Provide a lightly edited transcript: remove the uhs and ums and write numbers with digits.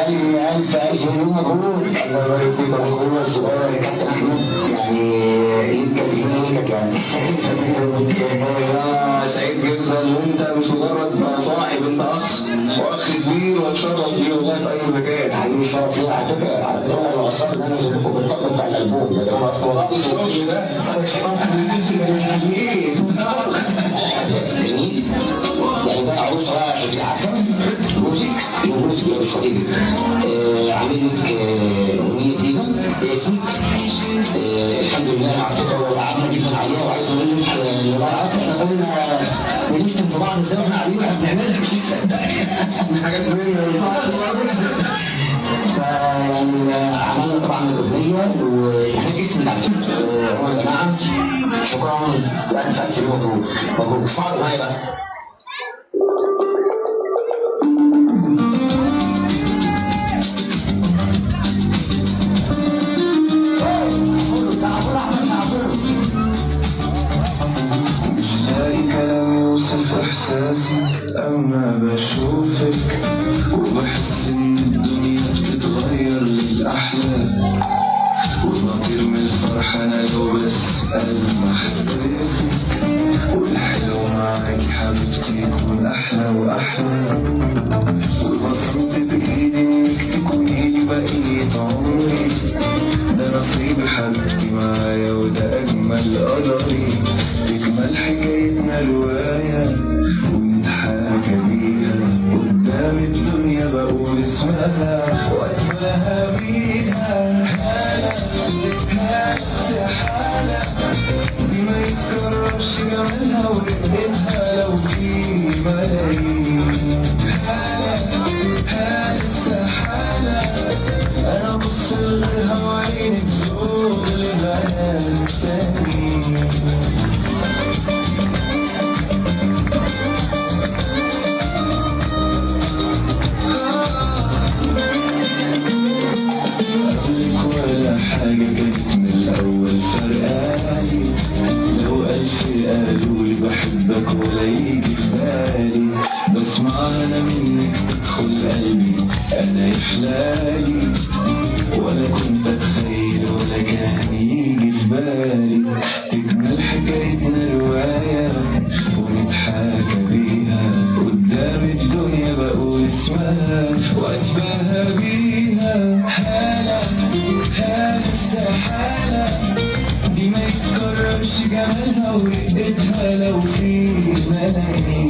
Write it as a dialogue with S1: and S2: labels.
S1: علي، الف الف مليون مبروك.
S2: الله يبارك فيك يا
S1: اخويا الصغير يا كابتن احمد، يعني ليك ليك يعني.
S2: انا سعيد جدا، وانت مش مجرد صاحب، انت اخ واخ كبير، واتشرف بيه والله في اي مكان.
S1: حبيبي الشرف ليا. على فكره، على فكرة انا وصلت ان انا وزميلكم بالقطر بتاع الالبوم يا جماعه. جميل يعني، ده عروسه بقى عشان تبقى عارفه. جوزك اللي هو جوزك مش خطيبك، عامل لك اغنية جديدة باسمك. الحمد لله. على فكرة هو تعبنا جدا عليها، وعايز اقول لك والله عارف احنا كنا بنشتم في بعض ازاي واحنا قاعدين واحنا بنعملها، مش هتصدق.
S2: حاجات كبيرة.
S1: فيعني عملنا طبعا الاغنية واحنا اسمك على فكرة. هو يا جماعة شكرا والف الف مبروك مبروك. اسمعوا الاغنية بقى.
S3: مش لاقي كلام يوصف احساسي اما بشوفك، وبحس ان الدنيا بتتغير للاحلى، وبطير من الفرحة انا لو بس المح ضيفك، والحلو معاكي حبيبتي يكون احلى واحلى، وبصمت بايدي انك تكوني لي بقية عمري، ده نصيبي حبيبتي معايا وده اجمل قدري، تكمل حكايتنا رواية ونتحاكى بيها قدام الدنيا، بقول اسمها واتباهى بيها. هالة هالة استحالة دي ما يتكررش جمالها ورقتها لو في ملايين. هالة هالة استحالة انا ابص لغيرها وعيني تزوغ لبنات تانيين. قبلك ولا حاجة كانت من الأول فرقالي، لو ألف قالولي بحبك ولا يجي في بالي، بسمع أنا منك تدخل قلبي أنا يحلالي، ولا كنت أتخيل ولا كان يجي في بالي، تكمل حكايتنا رواية ونتحاكى بيها قدام الدنيا، بقول اسمها وأتباهى بيها. هالة هالة استحالة دي ما يتكررش جمالها ورقتها لو في ملايين.